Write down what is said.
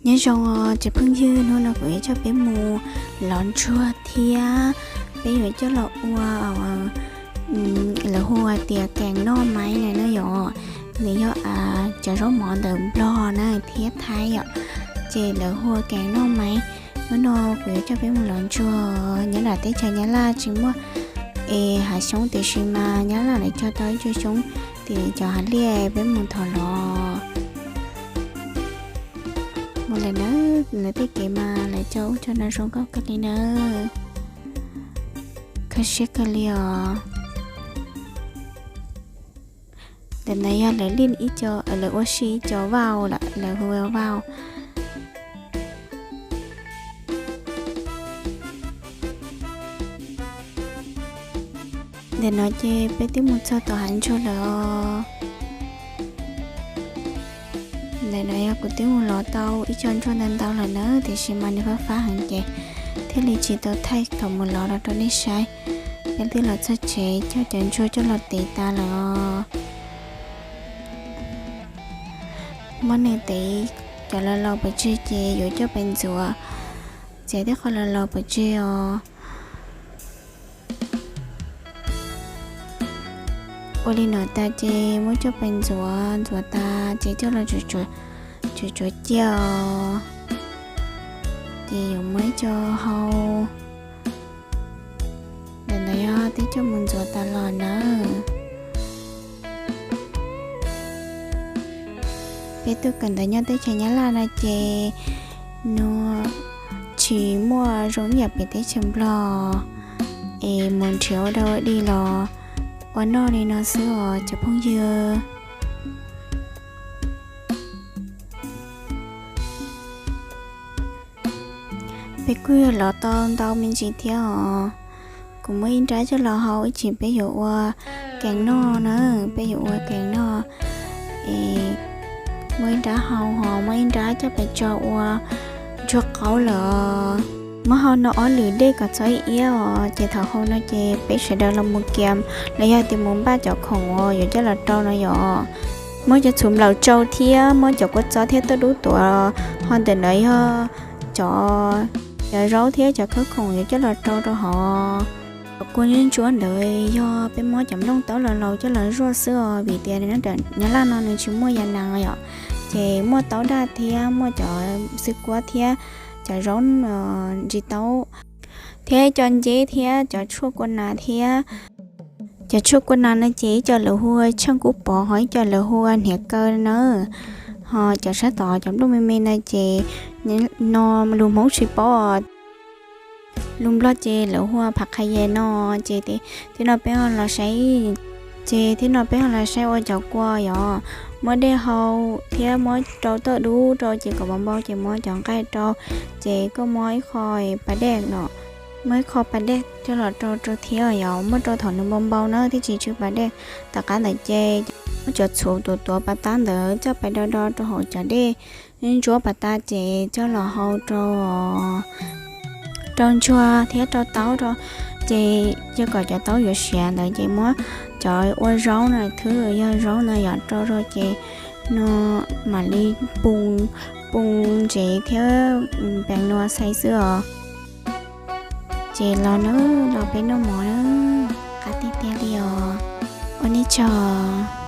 Nyob zoo os cov phooj ywg, hnub no kuv yuav coj peb mus lov ntsuag thiab peb yuav coj los ua, lawv hu hais tias kees noj maiv na no yom. Nws yog cov zaub mov ntawm Nplog na thiab Thaib yom, ces lawv hu ua kees noj maiv. Hnub no kuv yuav coj peb mus lov ntsuag. Nyob nram teb chaws Nyab Laj tsis muaj es hav xyoob, tiam sis mas Nyab Laj lawv cog tau ib co xyoob tim cov hav liaj, peb mus thov lov. Mus lawm nawb, lawv tej kev mas lawv cog ub cog no zoo nkauj kawg li nawb. Kho siab kawg li os. Ntawm no yog lawv li ib co, lawv ua si ib co vauj lawm, lawv hu ua vauj. Ntawm no ces peb twb mus txog tom hav ntsuag lawm os. Ntawm no yog kuv twb mus lov tau ib co ntsuag ntau ntau lawm na, tiam sis mas nws fab fab heev ces thiaj li tsis tau thaij thaum mus lov los rau nej saib. Peb twb los txog tsev coj cov ntsuag coj los tev tas lawm os. Muab nws tev cov laus laus pov tseg ces yuav coj pais ntxuav, txiav tej qho laus laus pov tseg os. Ua li no tas ces muab coj pais ntxuav, ntxuav tas ces coj los tsuav tsuav ciaj os. Ces yuav muab ib co hau. Ntawm no yog twb coj mus ntxuav tas los nawb. Peb tuaj kawm ntawv nyob teb chaws Nyab Laj no ces nws tsis muaj zoo ib yam pem teb chaws Nplog es mus nrhiav ua dog ua dig los ua noj li no xwb os cov phooj ywg. Peb kuj yog lov tau ntau me ntsis thiab os. Kuv muab ib nrab coj los hau, ib chim peb yuav ua kees noj na, peb yuav ua kees noj. Es muab ib nrab hau ho muab ib nrab coj pais tso ua ntsuag qaub lawm os. Muab hau no ob lwm dej kom txhob iab os, ces thaum hau no ces peb sawv daws los mus kias los yog tias mus npaj cov khoom uas yuav coj los rau no yom. Muab cov txhuv nplaum tsau thiab muab cov kua txob thiab tuaj dub tuav, ho ntawm no yog cov, cov zaub thiab cov khawb khoom yuav coj los rau rau hauv. Cov kua ntsuab ntawd yog peb muab cov nplooj taub laus laus coj los zuaj xwb os, vim tias nyob Nyab Laj no nws tsis muaj yas nas yom, ces muaj taub daj thiab muaj cov xwb kuab thiab cov zaub ntsis taub thiab cov nceb thiab cov tshuaj kua nas thiab. Cov tshuaj kua nas no ces ib co lawv hu ua tsheej kub pov, ho ib co lawv hu ua hniav kaw na. Ho cov sab tod cov nplooj me me no ces no lus Hmoob tsis paub os. Lus Nplog ces lawv hu ua phav qha yas no. Ces thiab no peb ho los saib, ces thiab no peb ho los saib ua cov kua yom, muab dej hau thiab muab rau tuaj dub rau ces kom npau npau ces muab cov nqaij rau, ces koj muab ib qho pas dej no, muab ib qho pas dej coj los rau rau thiab yom, muab rau thaum nws npau npau na thiaj tsis tsw pas dej. Tom qab ntawd ces muab cov txhuv tuav tuav pas tab ntawd coj pais do do rau hauv cov dej ntsuab pas tab ces coj los hau rau, rau ntsuag thiab rau taub rau, ces cia kom cov taub yuav siav ntawd ces muab cov ua zaub na, thwb yog zaub na yom, rau rau ces no mam li poo, poo ntsev thiab pees nua xais xwb os. Ces los na, los peb noj mov na, qab tiag tiag li os. Ua nej tsaug.